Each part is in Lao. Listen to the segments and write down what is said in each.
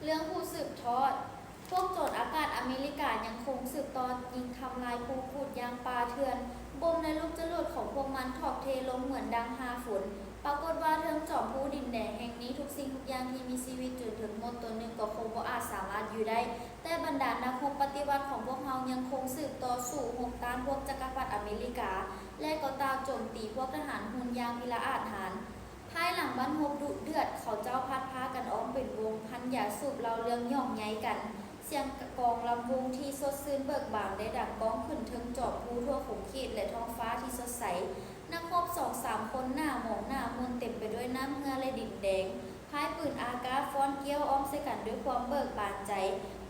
ເລື່ອງຜູ້ສືບທອດ. ພວກໂຈນອາກາດອາເມລິກາຍັງຄົງສືບຕໍ່ຍິງທຳລາຍພູກູດຢ່າງປ່າເຖື່ອນ, ບົມ ແລະ ລູກຈະຫຼວດຂອງພວກມັນຖອກເທລົງເໝືອນດັ່ງຫ້າຝົນ. ປາກົດວ່າເທິງຈອມພູດິນແດງແຫ່ງນີ້, ທຸກສິ່ງທຸກຢ່າງທີ່ມີຊີວິດຈົນເຖິງມົດຕົວໜຶ່ງກໍຄົງບໍ່ອາດສາມາດຢູ່ໄດ້. ແຕ່ບັນດານັກຮົບປະຕິວັດຂອງພວກເຮົາຍັງຄົງສືບຕໍ່ສູ້ຮົບຕ້ານພວກຈັກກະພັດອາເມລິກາ ແລະ ກໍຕ່າວໂຈມຕີພວກທະຫານຮຸ່ນຢ່າງພິລະອາດຫານ. ພາຍຫຼັງບັ້ນຮົບດຸເດືອດ, ເຂົາເຈົ້າພັດພາກັນອ້ອມເປັນວົງ, ພັນຢາສູບ, ເລົ່າເລື່ອງ, ຫຍອກໃຍກັນ. ສຽງກະ ກອງລຳວົງທີ່ສົດຊື່ນເບີກບານໄດ້ດັງກ້ອງຂຶ້ນເທິງຈອມພູທົ່ວຂົງເຂດ ແລະ ທ້ອງຟ້າທີ່ສົດໃສ. ນັກຮົບສອງສາມຄົນໜ້າມອງໜ້າໝຸ່ນເຕັມໄປດ້ວຍນ້ຳເຫື່ອ ແລະ ດິນແດງ, ພາຍປືນອາກາດຟ້ອນກ້ຽວອ້ອມໃສ່ກັນດ້ວຍຄວາມເບີກບານໃຈ.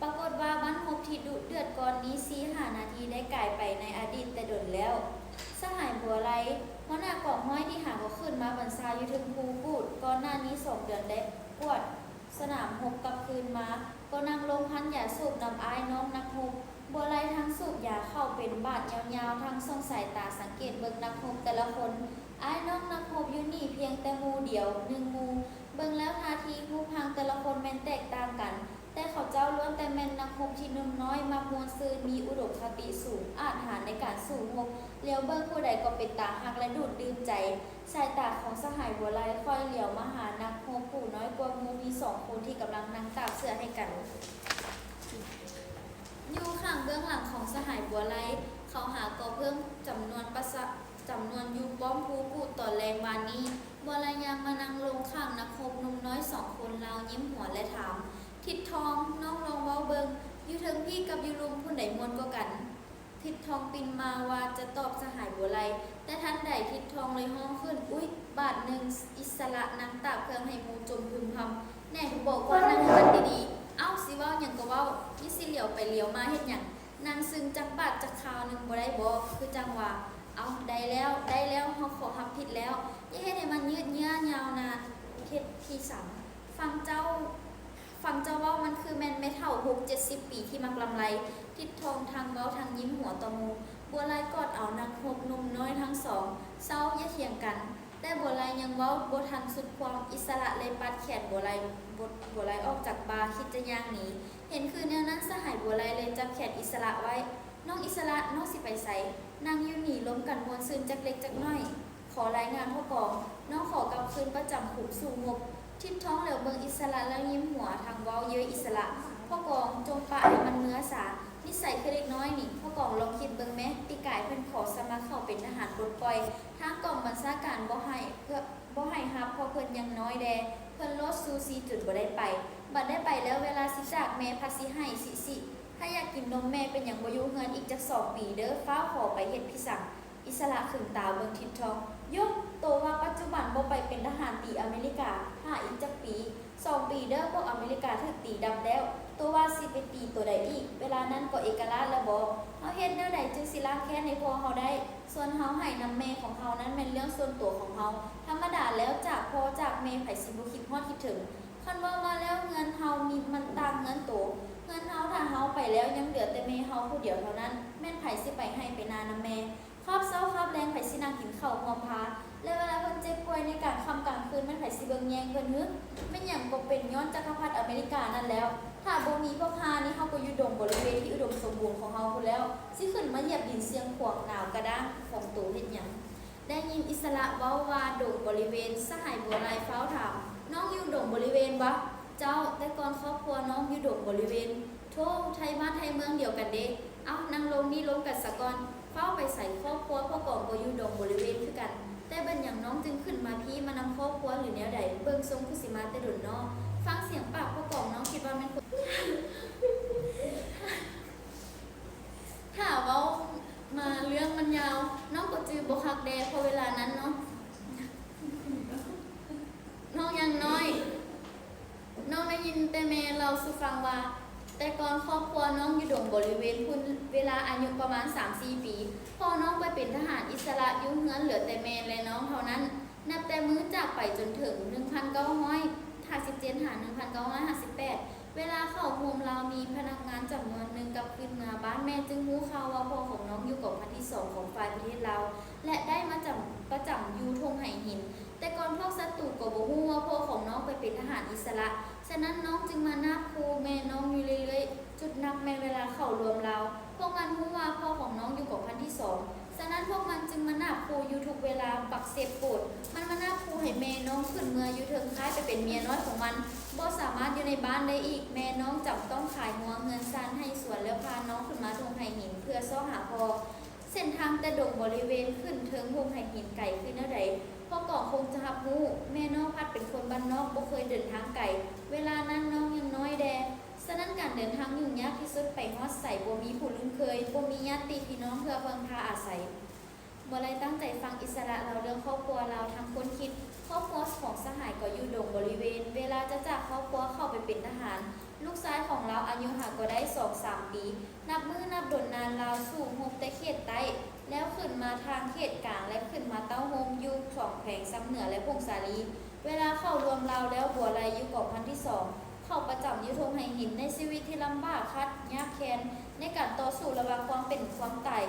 ປາກົດວ່າບັ້ນຮົບທີ່ດຸເດືອດກ່ອນນີ້ສີ່ຫ້ານາທີໄດ້ກາຍໄປໃນອະດີດແຕ່ດົນແລ້ວ. ສະຫາຍບົວໄລ, ຫົວໜ້າກອງຮ້ອຍທີ່ຫາກໍຂຶ້ນມາບັນຊາຢູ່ເທິງພູກູດ, ກ່ອນໜ້ານີ້ສອງເດືອນໄດ້ກວດສະໜາມຮົບກັບຄືນມາ, ກໍນັ່ງລົມພັນຢາສູບນຳອ້າຍນ້ອງນັກຮົບ. ບົວໄລທັງສູບຢາເຂົ້າເປັນບາດຍາວໆ, ທັງສົ່ງສາຍຕາສັງເກດເບິ່ງນັກຮົບແຕ່ລະຄົນ. ອ້າຍນ້ອງນັກຮົບຢູ່ນີ້ພຽງແຕ່ໝູ່ດຽວ, ໜຶ່ງໝູ່. ເບິ່ງແລ້ວທ່າທີຮູບຮ່າງແຕ່ລະຄົນແມ່ນແຕກຕ່າງກັນ, ແຕ່ເຂົາເຈົ້າລ້ວນແຕ່ແມ່ນນັກຮົບທີ່ໜຸ່ມນ້ອຍ, ມັກມ່ວນຊື່ນ, ມີອຸດົມຄະຕິສູງ, ອາດຫານໃນການສູ້ຮົບ, ລຽວເບິ່ງຜູ້ໃດກໍເປັນຕາຮັກ ແລະ ດູດດື່ມໃຈ. ສາຍຕາຂອງສະຫາຍບົວໄລຄ່ອຍຫຼຽວມາຫານັກຮົບຜູ້ນ້ອຍກວ່າໝູ່ມີສອງຄົນທີ່ກຳລັງນັ່ງຕາກເສື້ອໃຫ້ກັນ. ຢູ່ຂ້າງເບື້ອງຫຼັງຂອງສະຫາຍບົວໄລ, ເຂົາຫາກໍເພີ່ມຈຳນວນປະຊາ ຈຳນວນຢູ່ປ້ອມພູກູດຕອນແລງວານນີ້. ບົວໄລຍ່າງມານັ່ງລົງຂ້າງນັກຮົບໜຸ່ມນ້ອຍສອງຄົນ, ລາວຍິ້ມຫົວ ແລະ ຖາມ, ທິດທອງ, ນ້ອງລອງເວົ້າເບິ່ງ, ຢູ່ເທິງພີ້ກັບຢູ່ລຸ່ມພຸ້ນໃດມ່ວນກວ່າກັນ? ທິດທອງປິ່ນມາວ່າຈະຕອບສະຫາຍບົວໄລ, ແຕ່ທັນໃດທິດທອງເລີຍຮ້ອງຂຶ້ນ, ອຸ້ຍ! ບາດໜຶ່ງ, ອິດສະລະນັ່ງຕາກເຄື່ອງໃຫ້ໝູ່ຈົມຮຶມຮຳ, ແນ່ ບອກວ່ານັ່ງໃຫ້ມັນດີໆ. ເອົ້າ, ຊິເວົ້າຫຍັງກໍເວົ້າ, ນີ້ຊິຫຼຽວໄປຫຼຽວມາເຮັດຫຍັງ? ນັ່ງຊຶມຈັກບາດຈັກຄາວໜຶ່ງບໍ່ໄດ້ບໍ? ຄືຈັ່ງວ່າ, ເອົ້າ, ໄດ້ແລ້ວ, ໄດ້ແລ້ວ, ເຮົາຂໍຮັບຜິດແລ້ວ. ຢ່າເຮັດໃຫ້ມັນຍືດເຍື້ອຍາວນານ, ເຮັດທີ່ສຳ. ຟັງເຈົ້າ, ຟັງເຈົ້າເວົ້າ, ມັນຄືແມ່ນແມ່ເຖົ້າຫົກເຈັດສິບປີທີ່ມັກລຳໄລ. ທິດທອງທັງເວົ້າທັງຍິ້ມຫົວຕໍ່ໝູ່. ບົວໄລກອດເອົານັກຮົບໜຸ່ມນ້ອຍທັງສອງ, ເຊົາ, ຢ່າຖຽງກັນ. ແຕ່ບົວໄລຍັງເວົ້າບໍ່ທັນສຸດຄວາມ, ອິດສະລະເລີຍປັດແຂນບົວໄລ, ບົວ, ບົວໄລອອກຈາກບ່າ, ຄິດຈະຍ່າງໜີ. ເຫັນຄືແນວນັ້ນ, ສະຫາຍບົວໄລເລີຍຈັບແຂນອິດສະລະໄວ້. ນ້ອງອິດສະລະ, ນ້ອງຊິໄປໃສ? ນັ່ງຢູ່ນີ້ລົມກັນມ່ວນຊື່ນຈັກເລັກຈັກໜ້ອຍ. ຂໍລາຍງານພໍ່ກອງ, ນ້ອງຂໍກັບຄືນປະຈຳຂຸມສູ້ຮົບ. ທິດທອງຫຼຽວເບິ່ງອິດສະລະແລ້ວຍິ້ມຫົວ, ທັງເວົ້າເຍີ້ຍອິດສະລະ. ພໍ່ກອງ, ຈົ່ງປະໃຫ້ມັນເມືອສາ. ນິໄສຄືເດັກນ້ອຍນີ້. ພໍ່ກອງລອງຄິດເບິ່ງແມ, ປີກາຍເພິ່ນຂໍສະໝັກເຂົ້າເປັນທະຫານປົດປ່ອຍ. ທາງກອງບັນຊາການບໍ່ໃຫ້, ເພື່ອ, ບໍ່ໃຫ້ຮັບ, ເພາະເພິ່ນຍັງນ້ອຍແດ່. ເພິ່ນໂລດຊູຊີຈົນບໍ່ໄດ້ໄປ. ບັດໄດ້ໄປແລ້ວ, ເວລາຊິຈາກແມ່ພັດຊິໄຫ້ຊິໆ. ຖ້າຢາກກິນນົມແມ່, ເປັນຫຍັງບໍ່ຢູ່ເຮືອນອີກຈັກສອງປີເດີ້? ຟ້າວຂໍໄປເຮັດພິສັງ. ອິດສະລະຂຶງຕາເບິ່ງທິດທອງ. ໂຢ! ໂຕວ່າປັດຈຸບັນບໍ່ໄປເປັນທະຫານຕີອາເມລິກາ, ຖ້າອີກຈັກປີ? ສອງປີເດີ້, ພວກອາເມລິກາຖືກຕີດັບແລ້ວ. ໂຕວ່າຊິໄປຕີໂຕໃດອີກ? ເວລານັ້ນກໍເອກະລາດແລ້ວບໍ? ເຮົາເຮັດແນວໃດຈຶ່ງຊິລ້າງແຄ້ນໃຫ້ພໍ່ເຮົາໄດ້? ສ່ວນເຮົາໃຫ້ນຳແມ່ຂອງເຮົານັ້ນແມ່ນເລື່ອງສ່ວນຕົວຂອງເຮົາ. ທຳມະດາແລ້ວ, ຈາກພໍ່ຈາກແມ່, ໃຜຊິບໍ່ຄິດຮອດຄິດເຖິງ? ຄັນເວົ້າມາແລ້ວ, ເຮືອນເຮົາມີ ມັນຕ່າງເຮືອນໂຕ. ເຮືອນເຮົາ, ຖ້າເຮົາໄປແລ້ວ, ຍັງເຫຼືອແຕ່ແມ່ເຮົາຜູ້ດຽວເທົ່ານັ້ນ. ແມ່ນໃຜຊິໄປໄຮ່ໄປນານຳແມ່? ຄາບເຊົ້າຄາບແລງ, ໃຜຊິນັ່ງກິນເຂົ້າຮ່ວມພາ? ແລະ ເວລາເພິ່ນເຈັບປ່ວຍໃນກາງຄ່ຳກາງຄືນ, ແມ່ນໃຜຊິເບິ່ງແຍງເພິ່ນ? ຫື? ແມ່ນຫຍັງກໍເປັນຍ້ອນຈັກກະພັດອາເມລິການັ້ນແລ້ວ. ຖ້າບໍ່ມີພວກຂ້ານີ້, ເຮົາກໍຢູ່ດົງບໍລິເວນທີ່ອຸດົມສົມບູນຂອງເຮົາພຸ້ນແລ້ວ. ຊິຂຶ້ນມາຢຽບດິນຊຽງຂວາງໜາວກະດ້າງຂອງໂຕເຮັດຫຍັງ? ໄດ້ຍິນອິດສະລະເວົ້າວ່າດົງບໍລິເວນ, ສະຫາຍບົວໄລຟ້າວຖາມ, ນ້ອງຢູ່ດົງບໍລິເວນບໍ? ເຈົ້າ, ແຕ່ກ່ອນຄອບຄົວນ້ອງຢູ່ດົງບໍລິເວນ. ໂທ້, ໄທບ້ານໄທເມືອງດຽວກັນເດ. ເອົ້າ, ນັ່ງລົງນີ້ລົມກັນສາກ່ອນ. ຟ້າວໄປໃສ? ຄອບຄົວພໍ່ກອງກໍຢູ່ດົງບໍລິເວນຄືກັນ. ແຕ່ເປັນຫຍັງນ້ອງຈຶ່ງຂຶ້ນມາພີ້ມານຳຄອບຄົວຫຼືແນວໃດ? ເບິ່ງຊົງຄືຊິມາແຕ່ດົນເນາະ. ຟັງສຽງປາກພໍ່ກອງ, ນ້ອງຄິດວ່າແມ່ນຄົນ ຖ້າເວົ້າມາເລື່ອງມັນຍາວ, ນ້ອງກໍຈື່ບໍ່ຄັກແດ່ ເພາະເວລານັ້ນເນາະ ນ້ອງຍັງນ້ອຍ. ນ້ອງໄດ້ຍິນແຕ່ແມ່ເລົ່າສູ່ຟັງວ່າ ແຕ່ກ່ອນຄອບຄົວນ້ອງຢູ່ດົງບໍລິເວນພຸ້ນ, ເວລາອາຍຸປະມານສາມສີ່ປີ, ພໍ່ນ້ອງໄປເປັນທະຫານອິດສະລະ, ຢູ່ເຮືອນເຫຼືອແຕ່ແມ່ ແລະ ນ້ອງເທົ່ານັ້ນ. ນັບແຕ່ມື້ຈາກໄປຈົນເຖິງໜຶ່ງພັນເກົ້າຮ້ອຍຫ້າສິບເຈັດ ຫາ ໜຶ່ງພັນເກົ້າຮ້ອຍຫ້າສິບແປດ, ເວລາເຂົ້າໂຮມລາວມີພະນັກງານຈຳນວນໜຶ່ງກັບຄືນເມືອບ້ານ, ແມ່ຈຶ່ງຮູ້ຂ່າວວ່າພໍ່ຂອງນ້ອງຢູ່ກອງພັນທີສອງຂອງຝ່າຍປະເທດລາວ ແລະ ໄດ້ມາຈຳ, ປະຈຳຢູ່ທົ່ງໄຫຫີນ. ແຕ່ກ່ອນພວກສັດຕູກໍບໍ່ຮູ້ວ່າພໍ່ຂອງນ້ອງໄປເປັນທະຫານອິດສະລະ. ສະນັ້ນນ້ອງຈຶ່ງມານາບຂູ່ແມ່ນ້ອງຢູ່ເລື້ອຍໆ. ຈຸດນັບແມ່ນເວລາເຂົ້າລວມລາວ. ພວກມັນຮູ້ວ່າພໍ່ຂອງນ້ອງຢູ່ກອງພັນທີສອງ, ສະນັ້ນພວກມັນຈຶ່ງມານາບຂູ່ຢູ່ທຸກເວລາ. ບັກເສັບໂກດ, ມັນມານາບຂູ່ໃຫ້ແມ່ນ້ອງຂຶ້ນເມືອຢູ່ເທິງຄ້າຍໄປເປັນເມຍນ້ອຍຂອງມັນ, ບໍ່ສາມາດຢູ່ໃນບ້ານໄດ້ອີກ. ແມ່ນ້ອງຈຳຕ້ອງຂາຍງົວເຮືອນຊານໄຮ່ສວນ ແລ້ວພານ້ອງຂຶ້ນມາທົ່ງໄຫຫີນເພື່ອຊອກຫາພໍ່. ເສັ້ນທາງແຕ່ດົງບໍລິເວນຂຶ້ນເທິງທົ່ງໄຫຫີນໄກຄືແນວໃດ? ພໍ່ກອງຄົງຈະຮັບຮູ້, ແມ່ນ້ອງພັດເປັນຄົນບ້ານນອກ ບໍ່ເຄີຍເດີນທາງໄກ. ເວລານັ້ນນ້ອງຍັງນ້ອຍແດ່, ສະນັ້ນການເດີນທາງຫຍຸ້ງຍາກທີ່ສຸດ. ໄປຮອດໃສບໍ່ມີຜູ້ລຸ້ນເຄີຍ, ບໍ່ມີຍາດຕິພີ່ນ້ອງເພື່ອເພິ່ງພາອາໄສ. ບົວໄລຕັ້ງໃຈຟັງອິດສະຫຼະເລົ່າເລື່ອງຄອບຄົວລາວທັງຄົນຄິດ. ຄອບຄົວຂອງສະຫາຍກໍຢູ່ດົງບໍລິເວນ. ເວລາຈະຈາກຄອບຄົວເຂົ້າໄປເປັນທະຫານ, ລູກຊາຍຂອງລາວອາຍຸຫາກໍໄດ້ສອງສາມປີ. ນັບມື້ນັບດົນນານລາວສູ້ຮົບແຕ່ເຂດໃຕ້, ແລ້ວຂຶ້ນມາທາງເຂດກາງ ແລະ ຂຶ້ນມາເຕົ້າໂຮມຢູ່ສອງແຂວງຊຳເໜືອ ແລະ ຜົ້ງສາລີ. ເວລາເຂົ້າລວມລາວແລ້ວ ບົວໄລຢູ່ກອງພັນທີສອງ ເຂົ້າປະຈຳຢູ່ທົ່ງໄຫຫີນ. ໃນຊີວິດທີ່ລຳບາກຄັດຍາກແຄ້ນ, ໃນການຕໍ່ສູ້ລະຫວ່າງຄວາມເປັນຄວາມຕາຍ,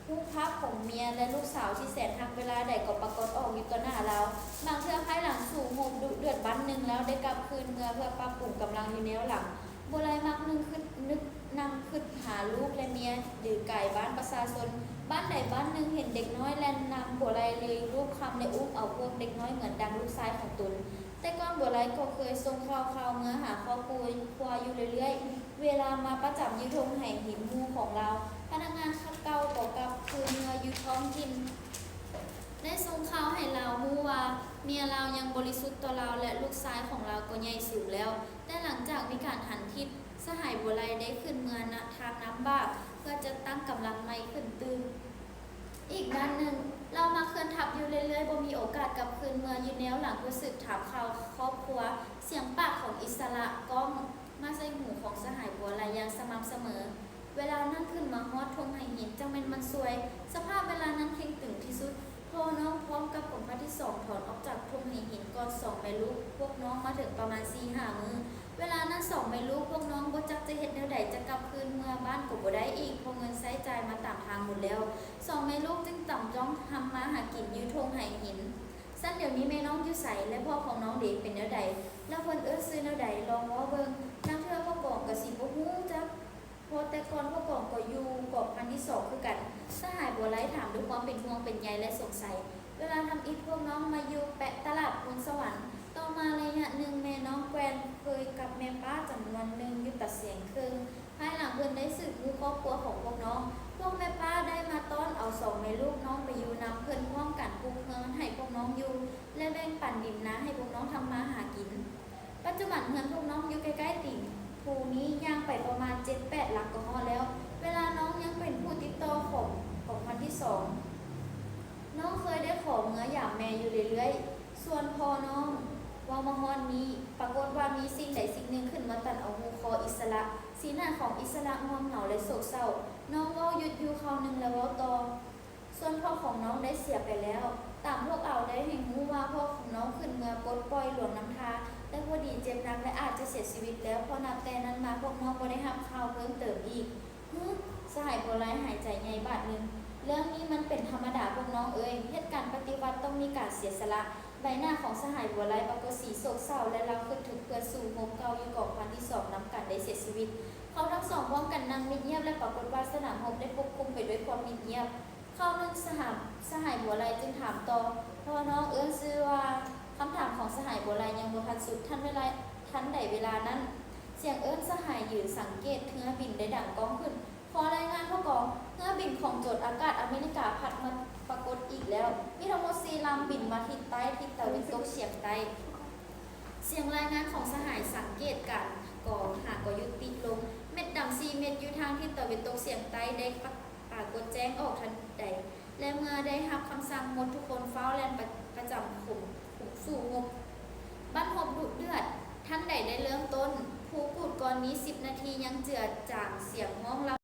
ຮູບພາບຂອງເມຍ ແລະ ລູກສາວທີ່ແສນຮັກເວລາໃດກໍປາກົດອອກຢູ່ຕໍ່ໜ້າລາວ. ບາງເທື່ອພາຍຫຼັງສູ້ຮົບດຸເດືອດບັ້ນໜຶ່ງແລ້ວ ໄດ້ກັບຄືນເມືອເພື່ອປັບປຸງກຳລັງຢູ່ແນວຫຼັງ. ບົວໄລມັກນຶກຄຶດ ນຶກນັ່ງຄຶດຫາລູກ ແລະ ເມຍ ຫຼື ກາຍບ້ານປະຊາຊົນ. ບ້ານໃດບ້ານໜຶ່ງເຫັນເດັກນ້ອຍແລ່ນນຳ ບົວໄລເລີຍລູບຄຳ ແລະ ອຸ້ມເອົາພວກເດັກນ້ອຍເໝືອນດັ່ງລູກຊາຍຂອງຕົນ. ແຕ່ກ່ອນບົວໄລກໍເຄີຍສົ່ງຂ່າວຄາວເມືອຫາຄອບຄົວຢູ່ເລື້ອຍໆ. ເວລາມາປະຈຳຢູ່ທົ່ງໄຫຫີນໝູ່ຂອງລາວ, ພະນັກງານເກົ່າກໍກັບຄືນເມືອຢູ່ທ້ອງຖິ່ນ. ໄດ້ສົ່ງຂ່າວໃຫ້ລາວຮູ້ວ່າເມຍລາວຍັງບໍລິສຸດຕໍ່ລາວ ແລະ ລູກຊາຍຂອງລາວກໍໃຫຍ່ສູງແລ້ວ. ແຕ່ຫຼັງຈາກມີການຫັນທິດ, ສະຫາຍບົວໄລໄດ້ຂຶ້ນເມືອນະທາງນ້ຳບາກ ເພື່ອຈັດຕັ້ງກຳລັງໃໝ່ຂຶ້ນຕື່ມ. ອີກດ້ານໜຶ່ງ, ລາວມັກເຄື່ອນທັບຢູ່ເລື້ອຍໆ, ບໍ່ມີໂອກາດກັບຄືນເມືອຢູ່ແນວຫຼັງເພື່ອສືບຖາມຂ່າວຄອບຄົວ. ສຽງປາກຂອງອິດສະຫຼະກ້ອງມາໃສ່ຫູຂອງສະຫາຍບົວໄລຢ່າງສະໝ່ຳສະເໝີ. ເວລານັ້ນຂຶ້ນມາຮອດທົ່ງໄຫຫີນ ຈັ່ງແມ່ນມັນຊ່ວຍ. ສະພາບເວລານັ້ນເຄັ່ງຕຶງທີ່ສຸດ. ພໍ່ນ້ອງພ້ອມກັບກອງພັນທີສອງຖອນອອກຈາກທົ່ງໄຫຫີນກ່ອນສອງແມ່ລູກພວກນ້ອງມາເຖິງປະມານສີ່ຫ້າມື້. ເວລານັ້ນສອງແມ່ລູກພວກນ້ອງບໍ່ຈັກຈະເຮັດແນວໃດ, ຈະກັບຄືນເມືອບ້ານກໍບໍ່ໄດ້ອີກ, ເພາະເງິນໃຊ້ຈ່າຍມາຕາມທາງໝົດແລ້ວ. ສອງແມ່ລູກຈຶ່ງຈຳຕ້ອງທຳມາຫາກິນຢູ່ທົ່ງໄຫຫີນ. ຊັ້ນດຽວນີ້ແມ່ນ້ອງຢູ່ໃສ ແລະ ພໍ່ຂອງນ້ອງເດ ເປັນແນວໃດ? ແລ້ວເພິ່ນເອີ້ນຊື່ແນວໃດ? ລອງເວົ້າເບິ່ງ. ລາງເທື່ອພໍ່ກອງກໍຊິບໍ່ຮູ້ຈັກ. ເພາະແຕ່ກ່ອນພວກກອງກໍຢູ່ກອງພັນທີສອງຄືກັນ. ສະຫາຍບົວໄລຖາມດ້ວຍຄວາມເປັນຫ່ວງເປັນໃຍ ແລະ ສົງໄສ. ເວລາທຳອິດພວກນ້ອງມາຢູ່ແປະຕະຫຼາດໂພນສະຫວັນ. ຕໍ່ມາໄລຍະໜຶ່ງ ແມ່ນ້ອງແກ່ນເຄີຍກັບແມ່ປ້າຈຳນວນໜຶ່ງຢູ່ຕາສຽງເຄິ່ງ. ພາຍຫຼັງເພິ່ນໄດ້ສືບຮູ້ຄອບຄົວຂອງພວກນ້ອງ. ພວກແມ່ປ້າໄດ້ມາຕ້ອນເອົາສອງແມ່ລູກນ້ອງໄປຢູ່ນຳເພິ່ນ ພ້ອມກັນປູກເຮືອນໃຫ້ພວກນ້ອງຢູ່ ແລະ ແບ່ງປັນດິນນາໃຫ້ພວກນ້ອງທຳມາຫາກິນ. ປັດຈຸບັນເຮືອນພວກນ້ອງຢູ່ໃກ້ໆຕີນພູນີ້, ຍ່າງໄປປະມານເຈັດແປດຫຼັກກໍຮອດແລ້ວ. ເວລານ້ອງຍັງເປັນຜູ້ຕິດຕໍ່ຂອງກອງພັນທີສອງ, ນ້ອງເຄີຍໄດ້ຂໍເມືອຢາມແມ່ຢູ່ເລື້ອຍໆ. ສ່ວນພໍ່ນ້ອງເວົ້າມາຮອດນີ້, ປາກົດວ່າມີສິ່ງໃດສິ່ງໜຶ່ງຂຶ້ນມາຕັນເອົາຮູຄໍອິດສະຫຼະ. ສີໜ້າຂອງອິດສະຫຼະງ່ວງເຫງົາ ແລະ ໂສກເສົ້າ. ນ້ອງເວົ້າຢຸດຢູ່ຄາວໜຶ່ງ ແລ້ວເວົ້າຕໍ່. ສ່ວນພໍ່ຂອງນ້ອງໄດ້ເສຍໄປແລ້ວ. ຕາມພວກເຮົາໄດ້ໃຫ້ຮູ້ວ່າພໍ່ຂອງນ້ອງຂຶ້ນເມືອປົດປ່ອຍຫຼວງນ້ຳທາ, ແຕ່ພໍດີເຈັບໜັກ ແລະ ອາດຈະເສຍຊີວິດແລ້ວ. ພໍນັບແຕ່ນັ້ນມາພວກນ້ອງບໍ່ໄດ້ຮັບຂ່າວເພີ່ມເຕີມອີກ. ຫື! ສະຫາຍບົວໄລຫາຍໃຈໃຫຍ່ບາດໜຶ່ງ. ເລື່ອງນີ້ມັນເປັນທຳມະດາພວກນ້ອງເອີຍ. ເຫດການປະຕິວັດຕ້ອງມີການເສຍສະຫຼະ. ໃບໜ້າຂອງສະຫາຍບົວໄລປາກົດສີໂສກເສົ້າ ແລະ ລາວຄຶດເຖິງເພື່ອນສູ້ຮົບເກົ່າຢູ່ກອງພັນທີສອງນຳກັນໄດ້ເສຍຊີວິດ. ເຂົາທັງສອງພ້ອມກັນນັ່ງມິດງຽບ ແລະ ປາກົດວ່າສະໜາມຮົບໄດ້ປົກຄຸມໄປດ້ວຍຄວາມມິດງຽບ. ຄາວໜຶ່ງສະຫາຍ ສະຫາຍບົວໄລຈຶ່ງຖາມຕໍ່, ພໍ່ນ້ອງເອີ້ນຊື່ວ່າ? ຄຳຖາມຂອງສະຫາຍບົວໄລຍັງບໍ່ທັນສຸດ, ທັນເວລາ ທັນໃດເວລານັ້ນ, ສຽງເອີ້ນສະຫາຍຢືນສັງເກດເຮືອບິນໄດ້ດັງກ້ອງຂຶ້ນ. ຂໍລາຍງານຜູ້ກອງ, ເຮືອບິນຂອງໂຈນອາກາດອາເມລິກາພັດມາປາກົດອີກແລ້ວ. ມີທັງໝົດສີ່ລຳບິນມາທິດໃຕ້, ທິດຕາເວັນຕົກສຽງໃຕ້. ສຽງລາຍງານຂອງສະຫາຍສັງເກດການກໍຫາກໍຢຸດຕິລົງ. ເມັດດຳສີ່ເມັດຢູ່ທາງທິດຕາເວັນຕົກສຽງໃຕ້ໄດ້ປາ ປາກົດແຈ້ງອອກທັນໃດ ແລະ ເມື່ອໄດ້ຮັບຄຳສັ່ງ, ໝົດທຸກຄົນຟ້າວແລ່ນປະ ປະຈຳຂຸມ ຂຸມສູ້ຮົບ. ບັ້ນຮົບດຸເດືອດ ທັນໃດໄດ້ເລີ່ມຕົ້ນ. ພູກູດກ່ອນມີສິບນາທີຍັງເຈືອຈາງສຽງຮ້ອງລຳ